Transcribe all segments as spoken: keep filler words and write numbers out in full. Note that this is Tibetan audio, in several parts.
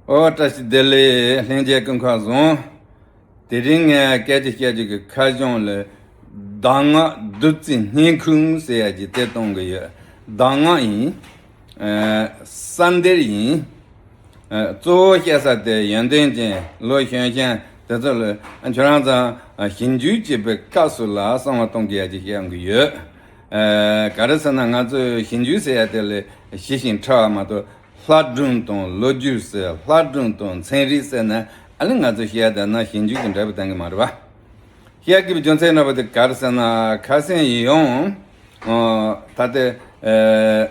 ཨོ་བཀྲ་ཤིས་བདེ་ལེགས། ལྷན་རྒྱས་སྐུ་ཁམས་བཟང་། དེ་རིང་ངས་སྐད་ཆ་བཤད་རྒྱུ་གི་ཁ་བྱང་ལ་གདམས་ངག་བདུད་རྩིའི་སྙིང་ཁུང་ཟེར་ཡ་ཅིག་དེ་གཏོང་གི་ཡོད། གདམས་ངག་ཡིན། ཨ་གསལ་འདེབས་ཡིན། ཨ་གཙོ་བོ་བཤད་ས་དེ་ཡོན་ཏན་ཅན་ལོ་གཞོན་གཞོན་དེ་ཚོ་ལ་ཨ་ཁྱོད་རང་ཚོ་ཨ་ཞིབ་འཇུག་བྱེད་པའི་སྐབས་སུ་ལ་གསང་བ་གཏོང་གི་ཡ་ཅིག་བཤད་ཡོང་གི་ཡོད། ཨ་ག་རེ་ཟེར་ན་ང་ཚོས་ཞིབ་འཇུག་ཟེར་ཡ་དེ་ལ་ཞི་ཞིང་ཕྲ་བ་མ་གཏོགས། ལྷ་སྒྲུང་དང་ལོ་རྒྱུས་ཟེར། ལྷ་སྒྲུང་དང་ཚན་རིག་ཟེར་ན་ཨ་ནི་ང་ཚོ་བཤད་བསྡད་ན་ཞིབ་འཇུག་གི་འབྲས་བུ་ཐོན་གི་མ་རེད་པ། བཤད་དགོས་པའི་རྒྱུ་མཚན་འདྲ་པོ་དེ་ག་རེ་ཟེར་ན་ཁ་སང་ཡང་ཨ་ད་ལྟ་ཨ་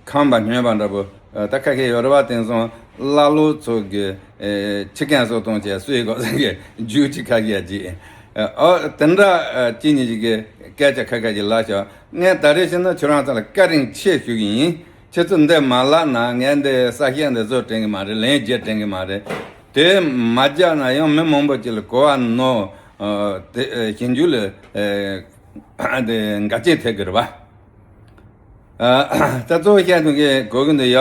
ཁམས་པ་སྨྱོན་པ་འདྲ་པོ་ཨ་ད་ཁ་ཁ་ཡོད་རེད་པ། དེང་སང་ཀླ་ཀློ་ཚོ་གི་ཨ་ཁྱི་རྒན་གསོ་གཏོང་བྱས་སུ་ཡི་གོ་ཟེར་གི་རྒྱུག་ཅིག་ཁ་ཁ་ཅིག་ཨ་དེ་འདྲ་ཨ་གཅིག་གཉིས་ཅིག་གི་སྐད་ཆ་ཁ་ཁ་ཅིག་ལབ་ཤག་ངས་ད་རེས་བཤད་ན་ཁྱོད་རང་ཚོ་ལ་བཀའ་དྲིན་ཆེ་ཞུ་གི་ཡིན། ཁྱེད་ཚོ་འདི་མ་ལབ་ན་ངས་འདི་ས་སྐྱ་འདི་བཟོ་དྲན་གི་མ་རེད། ལན་རྒྱག་དྲན་གི་མ་རེད། དེ་མ་རྒྱག་ན་ཡང་མི་མང་པོ་ཅིག་ལ་གོ་བ་ནོར། ཨ་དེ་ཨ་ཞིབ་འཇུག་ལ་ཨ་དེ་འགལ་རྐྱེན་ཐེབས་གི་རེད་པ། ཨ་ད་གཙོ་བོ་བཤད་དོན་གི་གོ་གི་འདུག་ཡ།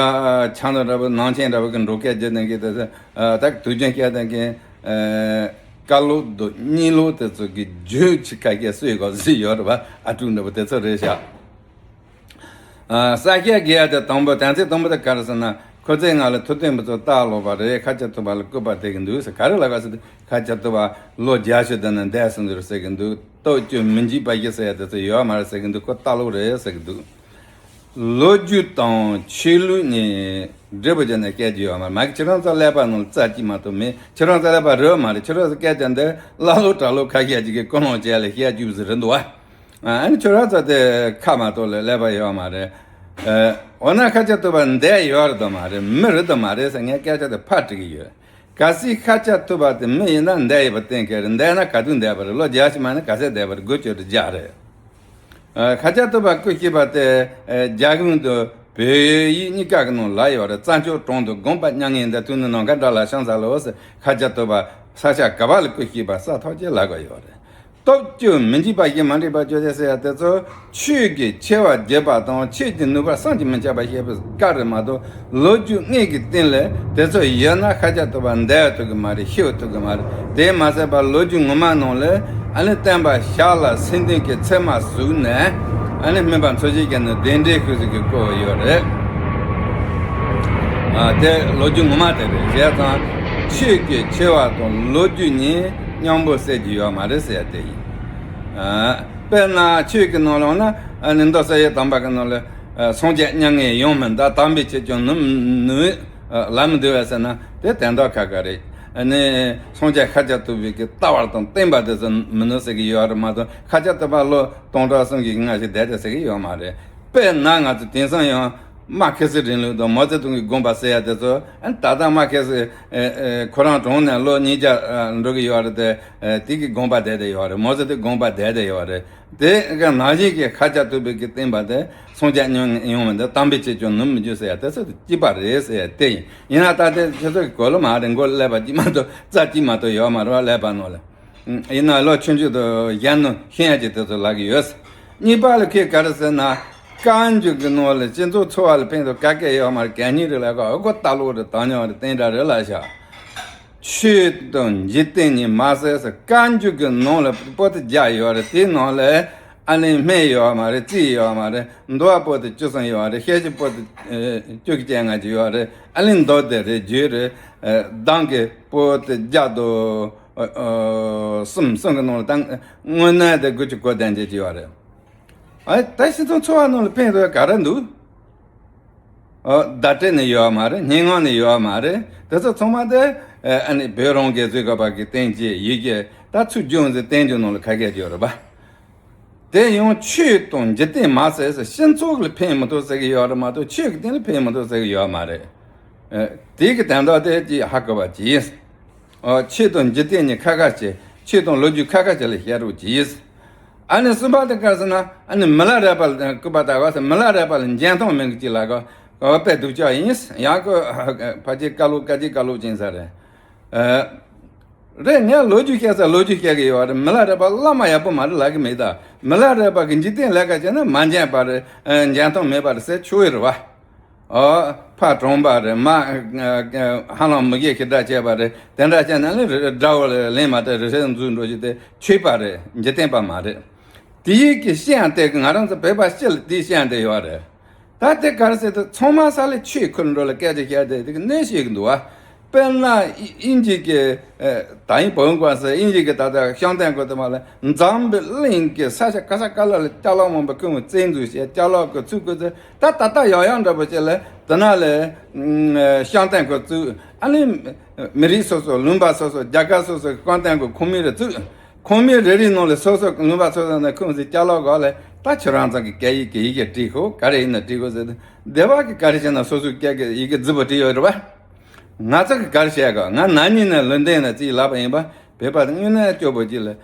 ཆང་དང་འདྲ་པོ་ནང་ཆེན་འདྲ་པོ་གི་འགྲོ་སྐད་རྒྱག་དོན་གི་དེ་ཚོ་ཨ་ད་དུས་རྒྱུན་བཤད་དོན་གི་ཨ་བཀའ་ལུགས་དང་གཉིད་ལུགས་དེ་ཚོ་གི་རྒྱུ་ཆི་ཁ་སྐད་སུས་གོ་སུས་ཡོད་རེད་པ། ཨ་ཀྲུག་འདྲ་པོ་དེ་ཚོ་རེད་ཤག་ཨ་ས་སྐྱ་དགེ་ཡ་དེ་དང་པོ་དོན་ཚན་དང་པོ་དེ་ག་རེ་ཟེར་ན། ཁོ་ཚོས་ང་ལ་ཐུབ་བསྟན་པ་ཚོ་རྟ་ལོག་པ་རེད། ཁ་ཆེ་ཐུབ་པ་ལ་སྐུར་པ་སྟེར་གི་འདུག་ཟེར། ག་རེ་ལབ་ག་ཟེར་དུས་ཁ་ཆེ་ཐུབ་པ་ལོ་བརྒྱད་ཅུ་དེ་ནས་འདས་སོང་འདུག་ཟེར་གི་འདུག་སྟོབས་བཅུ་མི་འཇིགས་པ་བཞི་ཟེར་ཡ་དེ་ཚོ་ཡོད་མ་རེད་ཟེར་གི་འདུག་ཁོ་རྟ་ལོག་རེད་ཟེར་གི་འདུག་ལོ་རྒྱུས་དང་ཆོས་ལུགས་གཉིས་འབྲས་བུ་ཅན་ནས་སྐད་ཀྱི་ཡོད་མ་རེད། མ་གི་ཁྱེད་རང་ཚོ་ཀླད་པ་ནང་ལ་རྩ་གཅིག་མ་གཏོགས་མེད། ཁྱེད་རང་ཚོ་ཀླད་པ་རེད་མ་རེད། ཁྱེད་རང་ཚོ་སྐད་ཆ་འདི་ཀླ་ཀློ་གྲྭ་ལོག་ཁ་ཤས་ཅིག་གིས་ཀུན་སློང་བྱས་ལ་བཤད་རྒྱུ་ཟིག་རེད་འདུག་བ། ཨ་ནི་ཁྱོད་རང་ཚོ་དེ་ཁ་མ་གཏོགས་ལ་ཀླད་པ་ཡོད་མ་རེད། ཨ་འོ་ན་ཁ་ཆེ་ཐུབ་པ་འདས་ཡོད་རེད་དམ་མ་རེད། མི་རེད་དམ་མ་རེད་ཟེར་ངས་སྐད་ཆ་དེ་ཕར་དྲི་གི་ཡོད། གལ་སྲིད་ཁ་ཆེ་ཐུབ་པ་དེ་མི་ཡིན་ན་འདས་ཡོད་པ་གཏན་འཁེལ་རེད། འདས་ན་ག་དུས་འདས་པ་རེད། ལོ་བརྒྱ་ཞིག་མ་ནི་ག་ཚད་འདས་པ་རེད། དགུ་བཅུ་རེད། བརྒྱ་རེད། ཨ་ཁ་ཆེ་ཐུབ་པ་སྐུ་གཤེགས་པ་དེ་ཨ་རྒྱ་གཞུང་དང་བོད་ཡིག་གཉིས་ཀ་གི་ནང་ལ་ཡོད་རེད། རྩྭ་མཆོག་གྲོང་དུ་དགོངས་པ་མྱ་ངན་འདས། དུས་ནི་ནམ་མཁའ་འདྲ་ལ་ཤིང་ས་ལོ་ཟེར། ཁ་ཆེ་ཐུབ་པ་ས་སྐྱ་ག་བ་ལ་སྐུ་གཤེགས་པ་ས་ཐོག་ཅེས་ལབ་ག་ཡོད་རེད། སྟོབས་བཅུ་མི་འཇིགས་པ་བཞི། མ་འདྲེས་པ་བཅོ་བརྒྱད་ཟེར་ཡ་དེ་ཚོ་ཆོས་ཀྱི་ཆེ་བ་བརྗོད་པ་དང་ཆོས་ཀྱི་ནུས་པ་བསམ་གྱིས་མི་ཁྱབ་པ་བཤད་པའི་སྐབས་རེད་མ་གཏོགས། ལོ་རྒྱུས་དངོས་ཀྱི་སྟེང་ལ་དེ་ཚོ་ཡོད་ན་ཁ་ཆེ་ཐུབ་པ་འདས་ཐུབ་ཀྱི་མ་རེད། ཤི་ཐུབ་ཀྱི་མ་རེད། དེ་མ་ཟད་པར་ལོ་རྒྱུས་ངོ་མ་ནང་ལ་ཨ་ནི་སྟོན་པ་ཞབས་ལ་སེང་ལྡེང་གི་མཚན་མ་ཟུག་ནས་ཨ་ནི་སྨན་པ་འཚོ་བྱེད་ཀྱི་ནི་གདན་འདྲེན་ཞུ་ཟིག་གི་སྐོར་ཡོད་རེད། ཨ་དེ་ལོ་རྒྱུས་ངོ་མ་དེ་རེད། བྱས་ཙང་ཆོས་ཀྱི་ཆེ་བ་དང་ལོ་རྒྱུས་གཉིས་མཉམ་པོ་བསྲེ་རྒྱུ་ཡོད་མ་རེད་ཟེར་ཡ་དེ་ཡིན། ཨ་དཔེར་ན་ཆོས་ཀྱི་ནང་ལ་འོ་ན་ཨ་ནི་མདོ་སྲིད་ཞིའི་དམ་པ་གི་ནང་ལ་ཨ་སངས་རྒྱས་མྱ་ངན་ཡོང་མི་འདའ། དམ་པའི་ཆོས་ཀྱང་ནུབ་ནུབ་ལམ་འདུལ་བ་ཟེར་ན་དེ་དོན་དག་ཁ་ཁ་རེད། ཨ་ནི་སངས་རྒྱས་ཤཱཀྱ་ཐུབ་པའི་གི་ལྟ་བ་དང་བསྟན་པ་དེ་ཚོ་མི་ནུབ་ཟེར་གི་ཡོད་རེད་མ་གཏོགས། ཤཱཀྱ་ཐུབ་པ་ལོ་སྟོང་ཕྲག་གསུམ་གྱི་སྔ་ཞིག་བསྡད་དེ་ཟེར་གི་ཡོད་མ་རེད། དཔེར་ན་ང་ཚོ་དེང་སང་ཡང་མར་ཁེ་སི་རིང་ལུགས་དང་མའོ་ཙེ་ཏུང་གི་དགོངས་པ་ཟེར་ཡ་དེ་ཚོ་ཨ་ནི་ད་ལྟ་མར་ཁེ་སི་ཨེ་ཨེ་ཁོ་རང་གྲོངས་ནས་ལོ་ཉིས་བརྒྱ་ཨ་འགྲོ་གི་ཡོད་རེད་དེ། ཨེ་དེ་གི་དགོངས་པ་བསྡད་དེ་ཡོད་རེད། མའོ་ཙེ་ཏུང་དགོངས་པ་བསྡད་དེ་ཡོད་རེད། དེ་ག་ནང་བཞིན་གྱི་ཤཱཀྱ་ཐུབ་པའི་གི་བསྟན་པ་དེ་སངས་རྒྱས་མྱ་ངན་ཡོང་མི་འདའ། དམ་པའི་ཆོས་ཀྱང་ནུབ་མི་འགྱུར་ཟེར་ཡ་དེ་ཚོ་གཅིག་པ་རེད་ཟེར་ཡ་དེ་ཡིན། ཡིན་ན་ད་དེ་ཁྱེད་ཚོ་གི་གོ་ལོ་མ་རེད། མགོ་ཀླད་པ་གཅིག་མ་གཏོགས་རྩ་གཅིག་མ་གཏོགས་ཡོད་མ་རེད་བ། ཀླད་པ་ནང་ལ། ཡིན་ན་ལོ་ཆུང་ཆུང་དུ་གཞོན་ནུ་ཤེས་ཡ་ཅིག་དེ་ཚོ་ལབ་གི་ཡོད། གཉིས་པ་ལ་ཁོས་ག་རེ་ཟེར་ན། བཀའ་འགྱུར་གྱི་ནང་ལ་སྤྱི་ཚོགས་འཚོ་བ་ལ་ཕན་ཐོགས་ག་གེ་ཡོད་མ་རེད། གད་སྙིགས་རེད་ལབ་ག་ཨོ་གོ་ལྟ་ལོག་རེད། དང་ཉོ་རེད། བསྟན་དགྲ་རེད་ལབ་ཤག་ཆོས་དང་འཇིག་རྟེན་གཉིས་མ་བསྲེས་ཟེར། བཀའ་འགྱུར་གྱི་ནང་ལ་པོ་ཏི་བརྒྱ་ཡོད་རེད། དེའི་ནང་ལ་ཨ་ནི་སྨན་ཡོད་མ་རེད། རྩིས་ཡོད་མ་རེད། འདུལ་བ་པོ་ཏི་བཅུ་གསུམ་ཡོད་རེད། བཤད་བྱ་པོ་ཏི་ཨེ་བཅུ་གཅིག་ལྔ་བཅུ་ཡོད་རེད། ཨ་ནི་མདོ་སྡེ་རེད། རྒྱུད་རེད། ཨེ་གདམས་ཀྱི་པོ་ཏི་བརྒྱ་དང་ཨ་ཨ་གསུམ། གསུམ་གྱི་ནང་ལ་ད་དངོས་གནས་དེ་དགུ་བཅུ་གོ་བདུན་ཅིག་ཡོད་རེད། ཨ་ད་སྤྱི་ཚོགས་འཚོ་བ་ནང་ལ་ཕན་ཐོགས་ག་རེ་འདུག་ཨ་བརྡ་སྤྲོད་ནི་ཡོད་མ་རེད། སྙན་ངག་ནི་ཡོད་མ་རེད། དེ་ཚོ་ཚང་མ་དེ་ཨ་ནི་བོད་རང་གི་གཟིགས་དགོས་པ་གི་བསྟན་བཅོས་ཡི་གེ་ད་ཚུར་བསྒྱུར་ཟིན་བསྟན་བཅོས་ནང་ལ་ཁ་སྐད་ཡོད་རེད་པ། དེ་ཡང་ཆོས་དང་འཇིག་རྟེན་མ་བསྲེས་ཟེར། སྤྱི་ཚོགས་ལ་ཕན་མི་ཐོགས་ཟེར་གི་ཡོད་རེད་མ་གཏོགས་ཆོས་ཀྱི་སྟེང་ལ་ཕན་མི་ཐོགས་ཟེར་གི་ཡོད་མ་རེད། ཨ་དེ་གི་དོན་དག་དེ་ཅིག་ཧ་གོ་བ་གྱིས། ཨོ་ཆོས་དང་འཇིག་རྟེན་གཉིས་ཁ་ཁ་བྱེད། ཆོས་དང་ལོ་རྒྱུས་ཁ་ཁ་བྱེད་ལ་བཤད་རོགས་གྱིས། ཨ་ནི་གསུམ་པ་དེ་ག་རེ་ཟེར་ན། ཨ་ནི་མི་ལ་རས་པ་ལ་སྐུར་པ་བཏབ་པ་ཟེར། མི་ལ་རས་པ་ལ་འཇོན་ཐང་མེད་གི་ཅིག་ལ་གོ་དཔེ་སྡུག་ཅག་ཡིན། ཡང་ཁོ་ཕལ་ཆེར་བཀའ་ལུགས་བཀའ་སྤྱི་བཀའ་ལུགས་ཅན་ས་རེད། ཨ་རེད། ངས་ལོ་རྒྱུས་བཤད་ས་ལོ་རྒྱུས་བཤད་གི་ཡོད་རེད། མི་ལ་རས་པ་བླ་མ་ཡག་པོ་མ་རེད་ལབ་གི་མེད་ད། མི་ལ་རས་པ་གི་འཇིག་རྟེན་ལས་ཀ་བྱས་ན་མ་འཇོན་པ་རེད། ཨ་འཇོན་ཐང་མེད་པ་རེད་ཟེར་ཆོག་གི་རེད་བ། ཨོ་ཕ་གྲོངས་པ་རེད། མ་ཧ་ལམ་མི་རྒས་ཁྱི་འདྲ་བྱས་པ་རེད། དེ་འདྲ་བྱས་ན་ལས་དགྲ་བོ་ལ་ལན་མ་སྤྲད། རི་ཧྲེ་འཛུལ་འགྲོ་རྒྱུ་དེ་ཆོས་པ་རེད། འཇིག་རྟེན་པ་མ་རེད། དེའི་གི་བཤད་ཡང་དེ་གི་ང་རང་ཚོ་བོད་པ་སྤྱི་ལ་དེའི་བཤད་ཡང་དེ་ཡོད་རེད། ད་དེ་ག་རེ་ཟེར་དུས་ཚང་མ་ས་ལས་ཆོས་ཁུར་འགྲོ་ལ་སྐད་ཆ་བཤད་དེ་དེ་གི་གནས་ཤིག་འདུག་བ། དཔེར་ན་ཨི་ཨིན་ཇི་གི་ད་ཡིན་བོན་ཀོང་ཟེར་ཨིན་ཇི་གི་ད་ལྟ་ཤང་ཏན་གོ་དེ་མ་ལ་འཛམ་བུ་གླིང་གི་ས་ཆ་ག་ས་ག་ལ་ལ་ཅ་ལག་མང་པོ་ཀུན་བཙན་འཛུལ་བྱས། ཅ་ལག་གི་ཚུལ་གོ་ཚུལ་ད་ད་ལྟ་ཡག་ཡག་འདྲ་པོ་བྱས་ལ་དེ་ན་ལ་ཤང་ཏན་གོ་བཙུགས། ཨ་ནི་མི་རིགས་སོ་སོ་ལུང་པ་སོ་སོ་རྒྱལ་ཁབ་སོ་སོ་གི་ཤང་ཏན་གོ་ཁོངས་མི་རེ་བཙུགས། ཁོངས་མི་རེ་རེའི་ནང་ལ་སོ་སོ་ལུང་པ་སོ་སོ་ནས་ཁོངས་སུ་ཅ་ལག་གོ་ལ་ད་ཁྱོད་རང་ཚང་གི་སྐད་ཡིག་གི་ཡི་གེ་བྲིས་ཤོག་ག་རེ་ཡིན་ན་བྲིས་ཤོག་ཟེར་ཏེ་སྡེ་བ་གི་ག་རེ་བྱས་ན་སོ་སོའི་སྐད་ཀྱི་ཡི་གེ་རྫི་པོ་བྲིས་ཡོད་རེད་བ། ང་ཚོ་གི་ག་རེ་བྱས་གོ་ང་ན་ནིང་ནས་ལོན་ཏན་ནས་རྩིས་ལབ་པ་ཡིན་པ། བོད་པ་དངོས་གནས་སྐྱོ་པོ་ཅིག་ལ།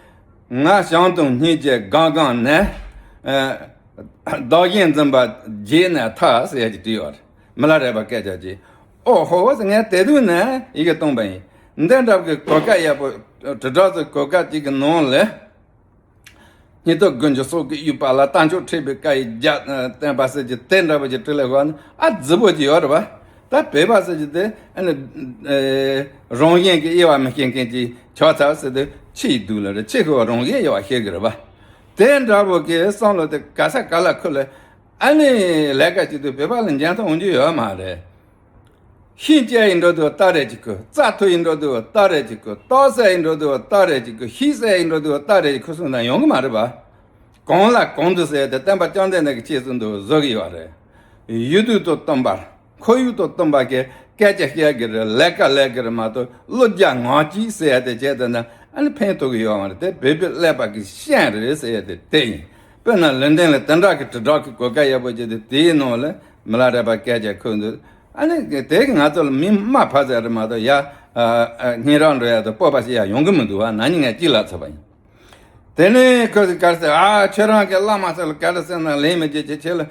ང་ཞང་དུང་སྙིང་རྗེ་སྒང་སྒང་ནས། བདག་གཞན་འཛིན་པ་བརྗེད་ནས་ཐར་ཟེར་ཡ་ཅིག་བྲིས་ཡོད་རེད། མི་ལ་རས་པ་སྐད་ཆ་ཅིག་ཨོ་ཧོ་ཟེར། ངས་དེ་དུས་ནས་ཡི་གེ་བཏང་པ་ཡིན། འདི་འདྲ་གི་གོ་སྐབས་ཡག་པོ་དྲིལ་བསྒྲགས་ཀྱི་གོ་སྐབས་ཅིག་གི་ནང་ལ། སྙིགས་དོར་དགུན་གྱི་སྲོག་གི་དབྱུག་པ་ལ། རྟ་མཆོག་ཁྲིད་པའི་བཀའ་ཡི་རྒྱ་བསྟན་པ་ཟེར་གྱི་དེ་འདྲ་པོ་ཅིག་བྲིས་ལ་གོ་ན་ཨ་རྫི་པོ་ཅིག་ཡོད་རེད་པ། ད་བོད་པ་ཟེར་གྱི་དེ་ཨ་ནི་རང་གཞན་གྱི་དབྱེ་བ་མི་ཤེས་མཁན་ཅིག་ཆགས་ཚར་ཟེར་དུས་ཆི་ཡི་སྡུག་ལ་རེད། ཆི་ཁོ་རང་གཞན་དབྱེ་བ་ཤེས་གི་རེད་པ། དེ་འདྲ་པོ་གི་བསམ་བློ་དེ་ག་ས་ག་ལ་ཁུར་ལ་ཨ་ནི་ལས་ཀ་བྱེད་དུས་བོད་པ་ལ་འཇོན་ཐང་འོང་རྒྱུ་ཡོད་མ་རེད། ཤིང་བཅད་ཡིན་འགྲོ་དུས་རྟ་རེ་ཅིག་ཁུར། རྩྭ་ཐུ་ཡིན་འགྲོ་དུས་རྟ་རེ་ཅིག་ཁུར། ཏོག་ཟས་ཡིན་འགྲོ་དུས་རྟ་རེ་ཅིག་ཁུར། ཤིང་ཟས་ཡིན་འགྲོ་དུས་རྟ་རེ་ཅིག་ཁུར་སོང་ན་ཡོང་གི་མ་རེད་པ། གང་ལ་གང་འདུལ་ཟེར་ཏེ་བསྟན་པ་བཅོམ་ལྡན་འདས་ཀྱི་ཆོས་སུ་འདུལ་བཟོ་གི་ཡོད་རེད། ཡུལ་དུས་དང་བསྟུན་པར་ཁོར་ཡུག་དང་བསྟུན་པ་གི་སྐད་ཆ་བཤད་གི་རེད། ལས་ཀ་ལས་གི་རེད་མ་གཏོགས་བློ་རྒྱ་ངང་གིས་ཟེར་ཡ་དེ་བྱས་ཏེ་ན་ཨ་ནི་ཕན་ཐོགས་གི་ཡོད་མ་རེད། དེ་བོད་པའི་ཀླད་པ་གི་ཤན་རེད་ཟེར་ཡ་དེ་དེ་ཡིན། དཔེར་ན་ལོན་ཏན་ལ་དེ་འདྲ་གི་དྲིལ་བསྒྲགས་ཀྱི་གོ་སྐབས་ཡག་པོ་བྱས་ཏེ་དེའི་ནང་ལ་མི་ལ་རས་པ་སྐད་ཆ་ཁུར་འདུག་ཨ་ནི་དེ་གི་ང་ཚོ་ལ་མི་མ་ཕ་ཟེར་རེད་མ་གཏོགས་ཡ་སྙན་རག་འགྲོ་ཡ་དང་སྤོབས་པ་ཞིག་ཡ་ཡོང་གི་མི་འདུག་བ། ན་ནིང་ང་གཅིག་ལ་ཚོད་པ་ཡིན། དེ་ནས་ཁོས་ག་རེ་ཟེར། ཨ་ཁྱོད་རང་གི་བླ་མ་ཚོ་ལ་ག་རེ་ཟེར་ན་ལན་མི་བརྗེད་ཅེས་ཁྱེད་ལ་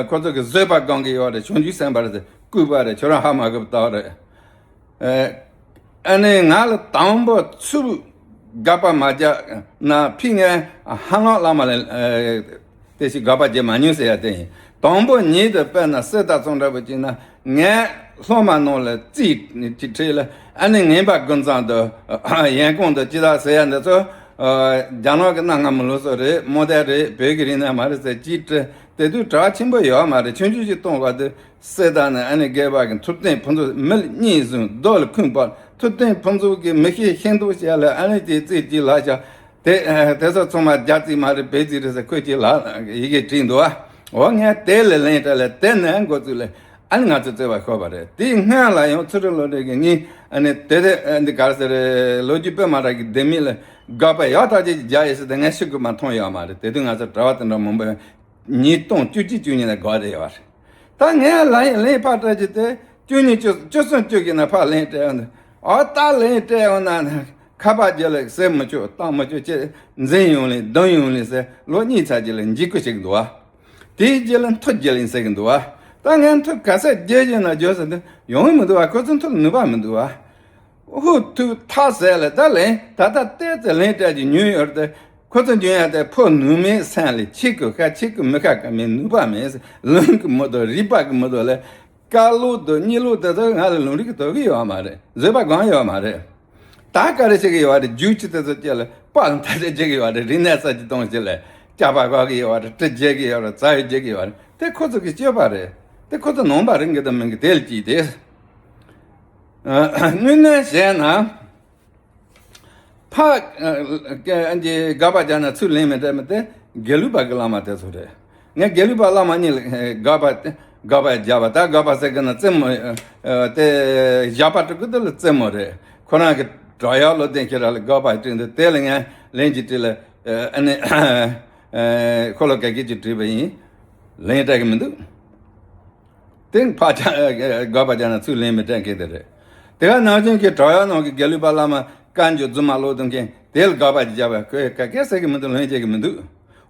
ཁོ་ཚོ་གི་བཟོད་པ་སྒང་གི་ཡོད་རེད། ཆུང་ཆུང་སེམས་པ་རེད་ཟེར། སྐུད་པ་རེད། ཁྱོད་རང་ཧ་མ་གོ་བ་རེད། ཨ་ནི་ང་ལ་དང་པོ་ཚུར་དགག་པ་མ་རྒྱག་ན་ཕི་ངས་ཧ་ལམ་བླ་མ་ལ་དེ་ཞིག་དགག་པ་བྱེད་མ་མྱོང་ཟེར་ཡ་དེ་ཡིན། དང་པོ་ཉིད་དུ་དཔེར་ན་གསེར་རྟ་ཚོང་འདྲ་པོ་བྱས་ན་ངས་སློབ་མ་ནང་ལ་རྩིས་ཅིག་ཁྲིད་ལ་ཨ་ནི་ངན་པ་དགུ་མཚམས་དང་ཡན་གོང་དང་ཅི་ལ་ཟེར་ཡ་འདི་ཚོ་རྒྱ་ནག་གི་གནའ་སྔ་མོ་ལུགས་སྲོལ་རེད། མོ་དེ་རེད། བོད་ཀྱི་རིག་གནས་མ་རེད་ཟེར་ཅིག་དྲི་དེ་དུས་གྲགས་ཆེན་པོ་ཡོད་མ་རེད། ཆུང་ཆུང་ཅིག་གཏོང་བ་དེ་གསེར་རྟ་ནི་ཨ་ནི་རྒས་པ་གི་མཐུ་སྟོན་ཕུན་ཚོགས། མི་ལ་གཉིས་བཟུང་རྡོ་ལ་ཁུངས་སྤར། མཐུ་སྟོན་ཕུན་ཚོགས་ཀྱི་མི་ཤེས་ཤེས་མདོག་བྱས་ལ་ཨ་ནི་དེ་རྩིས་ཀྱི་ལག་ཆ་དེ་དེ་ཚོ་ཚང་མ་རྒྱ་རྩིས་མ་རེད། བོད་རྩིས་རེད་ཟེར་ཁོས་ཀྱི་ལག་ཡི་གེ་བྲིས་འདུག་ཨ། འོ་ངས་དེ་ལ་ལན་སྤྲད་ལ་དེ་ནས་འགོ་བཙུགས་ལ་ཨ་ནི་ང་ཚོ་བརྩེ་བ་ཤོར་བ་རེད། དེའི་སྔོན་ལ་ཡང་ཚུལ་ཁྲིམས་བློ་གྲོས་ཀྱི་ངས་ཨ་ནི་དེ་དེ་འདི་ག་རེ་ཟེར་རེད། ལོ་རྒྱུས་དཔེ་མ་རག་གི་ལྡེ་མིག་ལ་དགག་པ་ཡག་ཐག་ཆོད་ཀྱི་རྒྱག་ཡོད་ཟེར་ཏེ་ངས་ཤི་དགོས་མ་མཐོང་ཡོད་མ་རེད། དེ་དུས་ང་ཚོ་གྲྭ་བ་དེ་འདྲ་མང་པོ་ཉིས་སྟོང་བཅུ་གཅིག་བཅུ་གཉིས་ནས་དགག་བསྡད་ཡོད་རེད། ད་ངས་ལན་ལན་ཕར་སྤྲད་ཀྱི་དེ་བཅུ་གཉིས་བཅུ་བཅུ་གསུམ་བཅུ་གི་ནས་ཕར་ལན་སྤྲད་ཡོང་དུས་ཨོ་ད་ལན་སྤྲད་ཡོང་ན་ཁ་པར་རྒྱབ་ལ་ཟེར་མི་ཆོག་བཏང་མི་ཆོག་ཅེས་འཛིན་ཡོང་ལེ་འདོན་ཡོང་ལེ་ཟེར་ལོ་གཉིས་ཚར་རྗེས་ལ་འཇིགས་སྐུལ་བྱེད་ཀྱི་འདུག་བ། དེའི་རྗེས་ལ་མཐུ་རྒྱལ་ཡིན་ཟེར་གྱི་འདུག་བ། ད་ངས་མཐུ་ག་ཚད་རྒྱལ་ཡིན་ན་རྒྱོ་ཟེར་དུས་ཡོང་གི་མི་འདུག་བ། ཁོ་ཚོ་མཐུ་ལ་ནུས་པ་མི་འདུག་བ། ཧུ་ཐུག་ཐག་ཟད་ལ་ད་ལན་ད་ལྟ་བལྟས་ཚེ་ལན་སྤྲད་ཀྱི་ཉུང་ཡོད་རེད་དེ། ཁོ་ཚོ་འཇོན་ཡ་དེ་ཕོ་ནུས་མེད་སེམས་ལ་ཁྱི་གི་ཤ་ཁྱི་གི་མི་ཤ་ག་མེད་ནུས་པ་མེད་ལུང་གི་མི་འདུག་རིག་པ་གི་མི་འདུག་ལ། དཀར་ལུག་དང་གཉིས་ལུག་དེ་ཚོ་ང་ལ་ལུང་རིགས་ཀྱི་དོ་གི་ཡོད་མ་རེད། བཟོད་པ་གང་ཡོད་མ་རེད། ད་ག་རེ་བྱེད་ཀྱི་ཡོད་རེད། རྒྱུག་ཆུ་དེ་ཚོ་སྐྱེ་ལ་པགས་མཐའ་དེ་བྱེད་ཀྱི་ཡོད་རེད། རིག་གནས་གསར་བརྗེ་གཏོང་བྱེད་ལ་སྐྱག་པ་གོག་གི་ཡོད་རེད། གྲི་རྒྱག་གི་ཡོད་རེད། རྩ་ཡོད་རྒྱག་གི་ཡོད་རེད། དེ་ཁོ་ཚོ་གི་སྤྱོད་པ་རེད། དེ་ཁོ་ཚོ་ནོངས་པ་རེད། འགི་དང་མིན་གི་དེ་ལ་ཅིག་དེ། དངོས་གནས་བཤད་ན། ཕ་གི་དགག་པ་རྒྱག་ན་ཚུར་ལན་མི་སྤྲད་མི་དེ་དགེ་ལུགས་པ་གི་བླ་མ་དེ་ཚོ་རེད། ངས་དགེ་ལུགས་པ་བླ་མ་གཉིས་ལ་དགག་པ་དགག་པ་རྒྱག་པ་ད་དགག་པ་ཟེར་གི་ན་རྩེད་མོ་དེ་བཞག་པ་དྲུག་གི་དེ་ལ་རྩེད་མོ་རེད། ཁོ་རང་གི་དྲག་ཡག་བློ་ལྡན་ཁྱེད་རང་ལ་དགག་པ་དྲིས་འདུག་དེ་ལ་ངས་ལན་གྱིས་དྲིས་ལ་ཨ་ནི་ཁོ་ལ་ག་གེ་ཅིག་དྲིས་པ་ཡིན། ལན་སྤྲད་གི་མི་འདུག་དེ་ཕར་ཆ་དགག་པ་རྒྱག་ན་ཚུར་ལན་མི་སྤྲད་མཁན་དེ་རེད། དེ་ག་ནང་བཞིན་གྱི་དྲག་ཡག་ནང་གི་དགེ་ལུགས་པ་བླ་མ་བཀའ་འགྱུར་རྫུན་མ་ཀློག་གཏོང་མཁན་དེ་ལ་དགག་པ་ཅིག་བརྒྱབ་པ་ཁོས་ག་གེ་ཟེར་གི་མི་འདུག་ལན་རྒྱག་གི་མི་འདུག་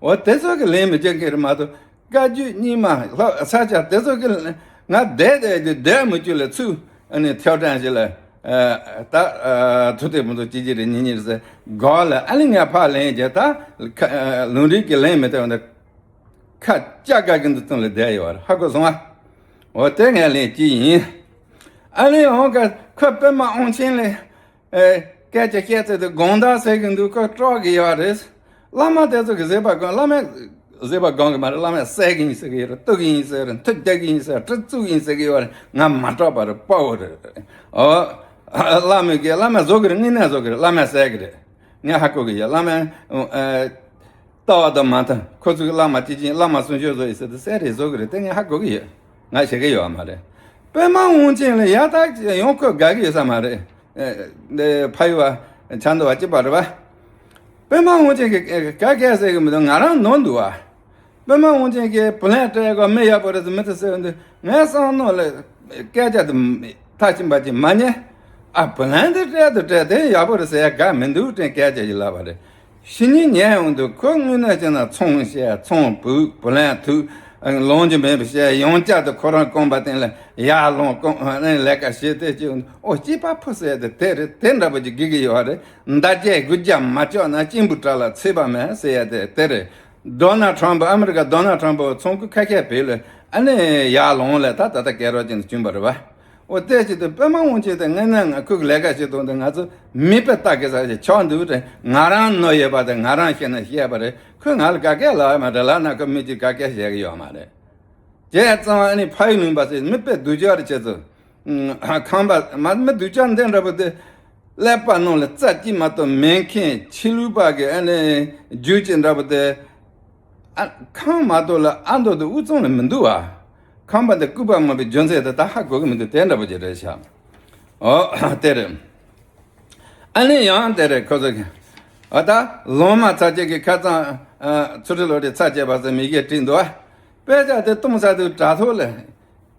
འོ་དེ་ཚོ་གི་ལན་མི་རྒྱག་མཁན་རེད་མ་གཏོགས་བཀའ་བརྒྱུད་རྙིང་མ་ལྷ་ས་ཆ་དེ་ཚོ་གི་ང་བསྡད་བསྡད་དུས་བསྡད་མི་བཅུག་ལ་ཚུར་ཨ་ནི་ཐེའུ་ཀྲང་ཞིག་ལ་ད་ཐུག་དེ་མི་འདུག་གཅིག་གཅིག་རེད། གཉིས་གཉིས་རེད་ཟེར་དགག་ལ་ཨ་ནི་ངས་ཕར་ལན་རྒྱག་ད་ལུང་རིགས་ཀྱི་ལན་མི་སྟེར་བ་འདི། ཁ་ལྕགས་ཀ་གི་འདི་སྟེང་ལ་བསྡད་ཡོད་རེད། ཧ་གོ་སོང་ཨ། འོ་དེ་ངས་ལན་གཅིག་ཡིན། ཨ་ནི་འོང་ག་ཁོ་པདྨ་དབང་ཆེན་ལས། ཨེ། སྐད་ཆ་བཤད་ཚད་དུ་དགོངས་དག་ཟེར་གི་འདུག་ཁོ་སྐྲག་གི་ཡོད་རེད། བླ་མ་དེ་ཚོ་གི་བཟོད་པ་སྒོམ། བླ་མས་བཟོད་པ་སྒོམ་གི་མ་རེད། བླ་མས་བསད་གི་ཡིན་ཟེར་གི་ཡོད་རེད། གཏུབ་གི་ཡིན་ཟེར་རེད། མཐུ་རྒྱག་གི་ཡིན་ཟེར། གྲི་བཙུགས་གི་ཡིན་ཟེར་གི་ཡོད་རེད། ང་མ་སྐྲག་པ་རེད། དཔའ་བོ་རེད། ཨོ། བླ་མས་གི་བླ་མས་བཟོ་གི་རེད། དངོས་གནས་བཟོ་གི་རེད། བླ་མས་བསད་གི་རེད། ངས་ཧ་གོ་གི་ཡོད། བླ་མས། ཨེ། ལྟ་བ་དང་མ་མཐུན། ཁོ་ཚོས་བླ་མ་གཅིག་ཅིང་བླ་མ་གསུང་ཆོས་བཟོ་ཡི་ཟེར་དུས་གསལ་རེ་བཟོ་གི་རེད། དེ་ངས་ཧ་གོ་གི་ཡོད། ང་བྱེད་ཀྱི་ཡོད་མ་རེད། པདྨ་དབང་ཆེན་ལ་ཡག་ཐག་ཡང་ཁོས་དགའ་གི་ཡོད་ས་མ་རེད། ཨེ། འདི་ཕ་ཡུལ་བ་ཆ་འདོ་བ་གཅིག་པ་རེད་བ། པདྨ་དབང་ཆེན་གྱིས་ག་ག་ཟེར་གི་མི་འདུག་ང་རང་ནོར་འདུག་བ། པདྨ་དབང་ཆེན་གྱིས་བུ་ལོན་སྤྲད་གོ་མི་ཡག་པོ་རེད་ཟེར་མི་དེ་ཟེར་འདུག་ངའི་བསམ་ནོར་ལ་སྐད་ཆ་དེ་མཐའ་ཕྱིན་པ་ཅིག་མ་ཉན། ཨ། བུ་ལོན་དེ་སྤྲད་དུ་སྤྲད་དེ་ཡག་པོ་རེད་ཟེར་ཡ་དགའ་མི་འདུག་དྲན་སྐད་ཆ་ཞིག་ལབ་པ་རེད། ཕྱི་ཉིན་ཉལ་ཡོང་དུས་ཁོ་དངོས་གནས་བྱས་ན་ཚོང་བཤད། ཚོང་སྤུག་བུ་ལོན་ཐུག་ལོང་རྒྱུ་མེད་པ་བཤད། ཡང་བསྐྱར་དུ་ཁོ་རང་རྐང་པ་སྟེང་ལ་ཡར་ལོང་རྐང་ལས་ཀ་བྱེད་དེ་སྐྱེ་འོ་སྐྱེས་པ་ཕོ་ཟེར་དེ་དེ་རེད། དེ་འདྲ་པོ་ཅིག་དགེ་གི་ཡོད་རེད། མདའ་རྒྱན་དགུ་བརྒྱ་མ་བཅག་ན་གཅིན་པུ་བྲག་ལ་ཚུད་པ་མེད་ཟེར་ཡ་དེ་དེ་རེད། ཌོ་ནལ་ཊམ་པ། ཨ་མི་རི་ཀ་ཌོ་ནལ་ཊམ་པ་ཚོང་ཁུ་ཁ་ཁས་བེད་ལ་ཨ་ནི་ཡར་ལོང་ལས་ད་ད་ལྟ་སྐད་རོགས་ཅན་དུ་བྱུང་བ་རེད་བ། འོ་དེ་ཅི་སྟེ་པདྨ་དབང་ཆེན་དེ་དངོས་གནས་ང་ཁོ་གི་ལས་ཀ་བྱེད་སྟངས་དེ་ང་ཚོ་མིད་པ་ལྟ་གི་ས་ཞིག་ཆགས་འདུག་དྲན། ང་རང་ནོར་ཡོད་པ་དེ་ང་རང་ཤེས་ན་བཤད་པ་རེད། ཁོས་ང་ལ་ག་གེ་ལབ་ཡ་མ་རེད། ལབ་ན་ཁོ་མི་གཅིག་ག་གེ་བཤད་གི་ཡོད་མ་རེད། བྱས་ཙང་ཨ་ནི་ཕ་ཡུལ་ལུང་པ་ཟེར་མི་དཔེ་སྡུག་ཅག་རེད། ཁྱེད་ཚོ་ཁང་པ་མ་མི་སྡུག་ཅག་འདི་འདྲ་པོ་དེ་ཀླད་པ་ནང་ལ་རྩ་གཅིག་མ་གཏོགས་མེད་མཁན་ཕྱི་ལུས་པ་གི་ཨ་ནི་རྒྱུ་ཅིག་འདྲ་པོ་དེ། ཨ། ཁང་མ་གཏོགས་ལ་ཨ་མདོ་དེ་དབུས་གཙང་ལ་མི་འདུག་བ། ཁང་པ་འདི་སྐུད་པ་མ་བའི་རྒྱུ་མཚན་དེ་ད་ཧ་གོ་གི་མི་འདུག་དེ་འདྲ་པོ་ཅིག་རེད་ཤག་འོ་དེ་རེད། ཨ་ནི་ཡང་དེ་རེད། ཁོ་ཚོ་གི་ཨ་ད་ལོང་མ་ཚ་ཅེ་གི་ཁ་རྩང་ཚུ་ཁྲི་ལོ་རེ་ཚ་ཅེ་བ་ཟེར་མི་གེ་བྲིས་འདུག་བ། དཔེ་ཆ་དེ་གཏོང་ས་དུ་དྲ་ཐོག་ལ།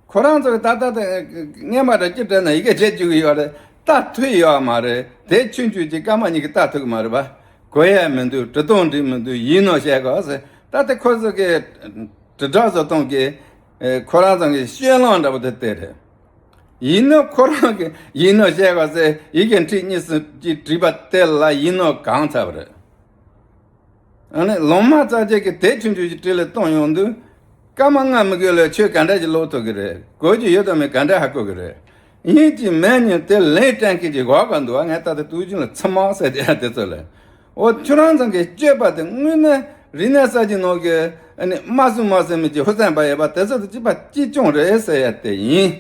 ཁོ་རང་ཚོ་གི་ད་ལྟ་དེ་སྔས་མ་ར་ཅི་དྲན་ན་ཡི་གེ་བྲིས་བཅུག་གི་ཡོད་རེད། ལྟ་ཐུབ་ཡོད་མ་རེད། དེ་ཆུང་ཆུང་ཅིག་སྐར་མ་གཉིས་ཀྱི་ལྟ་ཐུབ་ཀྱི་མ་རེད་པ། གོ་ཡ་མི་འདུག་འབྲི་སྟངས་འགྲིག་མི་འདུག་ཡིག་ནོར་བཤད་གོ་ཟེར། ད་ལྟ་ཁོ་ཚོ་གི་དྲིལ་བསྒྲགས་བཟོ་སྟངས་ཀྱི་ཁོ་རང་ཚོ་གི་སྤྱོད་ལམ་འདྲ་པོ་དེ་དེ་རེད། ཡིག་ནོར་ཁོ་རང་གི་ཡིག་ནོར་བཤད་གོ་ཟེར། ཡི་གེ་འཕྲིག་གཉིས་གསུམ་ཅིག་བྲིས་པ་དེ་ལ་ཡིག་ནོར་གང་ཚར་བ་རེད། ཨ་ནི་ལོང་མ་ཚ་ཅེ་གི་དེ་ཆུང་ཆུང་ཞིག་བྲིས་ལ་གཏོང་ཡོང་དུས། སྐར་མ་ལྔ་མི་དགོས་ལ་ཆོས་ག་འདྲ་ཞིག་ཀློག་ཐུབ་ཀྱི་རེད། གོ་རྒྱུ་ཡོད་དམ་མེད་ག་འདྲ་ཧ་གོ་གི་རེད། ཡིན་གཅིག་མིན་གཉིས་དེ་ལན་སྤྲད་མཁན་ཅིག་དགོས་ག་འདུག་ཨ། ངས་ད་ལྟ་དུས་རྒྱུན་ལ་ཚི་མ་ཟེར་དེ་ཡང་དེ་ཚོ་ལ། འོ་ཁྱོད་རང་ཚང་གི་སྤྱོད་པ་དེ་དངོས་གནས་རིག་གནས་གསར་བརྗེ་ནང་གི་ཨ་ནི་མ་སུ་མ་ཟེར་མི་ཅིག་ཧུར་བརྩོན་པ་ཡོད་པ་དེ་ཚོ་དེ་གཅིག་པ་གཅིག་རྐྱང་རེད་ཟེར་ཡ་དེ་ཡིན།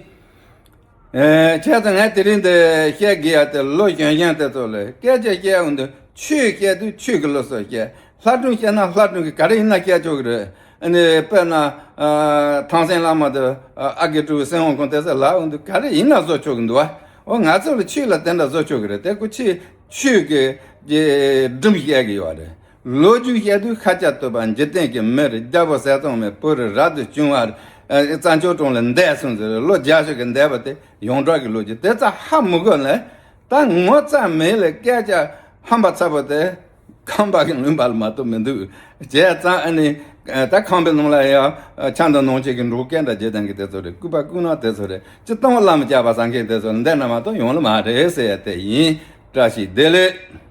ཨེ། བྱས་ཙང་ངས་དེ་རིང་འདི་བཤད་དགོས་ཡ་དེ་ལོ་གཞོན་གཞོན་དེ་ཚོ་ལ་སྐད་ཆ་བཤད་འོང་དུས་ཆོས་བཤད་དུས་ཆོས་ཀྱི་ལོ་སོགས་བཤད། ལྷ་སྒྲུང་བཤད་ན་ལྷ་སྒྲུང་གི་ག་རེ་ཡིན་ན་བཤད་ཆོག་གི་རེད། ཨ་ནི་དཔེར་ན། ཨ། ཐང་སན་བླ་མ་དེ་ཨ་དགེ་ཕྲུག་སེང་བོ་ཁོང་དེ་ཚོ་ལབ་འོང་དུས་ག་རེ་ཡིན་ན་བཟོ་ཆོག་གི་འདུག་བ། འོ་ང་ཚོ་ལ་ཆོས་ལ་དེ་འདྲ་བཟོ་ཆོག་གི་རེད། དེ་ཁོ་ཆོས་ཆོས་ཀྱི་སྒྲུང་བཤད་གི་ཡོད་རེད། ལོ་རྒྱུས་བཤད་དུས་ཤཱཀྱ་ཐུབ་པ་འཇིག་རྟེན་གྱི་མི་རེད། རྒྱལ་པོ་ཟས་གཙང་མའི་བུ་རེད། རབ་ཏུ་བྱུང་བ་རེད། ཨ། རྩྭ་མཆོག་གྲོང་ལ་འདས་སོང་ཟེར། ལོ་བརྒྱད་ཅུ་གི་འདས་པ་དེ་ཡོངས་གྲགས་ཀྱི་ལོ་རྒྱུས་དེ་ཙམ་ཧ་མི་གོ་ལ། ད་ངོ་ཚ་མེད་ལ་སྐད་ཆ་ཧམ་པ་ཚ་པོ་དེ་ཁང་པ་གི་ལུང་པ་ལ་མ་གཏོགས་མི་འདུག་བྱས་ཙང་ཨ་ནི་ད་ཁང་པའི་ནང་ལ་ཡང་ཆང་དང་ནང་ཆས་ཀྱི་འབྲོག་སྐད་འདྲ་བརྗེད་ཐང་གི་དེ་ཚོ་རེད། སྐུད་པ་སྐུད་ནག་དེ་ཚོ་རེད། སྤྱིར་བཏང་བླ་མ་སྐྱག་པ་ཟ་མཁན་དེ་ཚོ་འདི་འདྲ་མ་གཏོགས་ཡོང་ལ་མ་རེད་ཟེར་ཡ་དེ་ཡིན། བཀྲ་ཤིས་བདེ་ལེགས།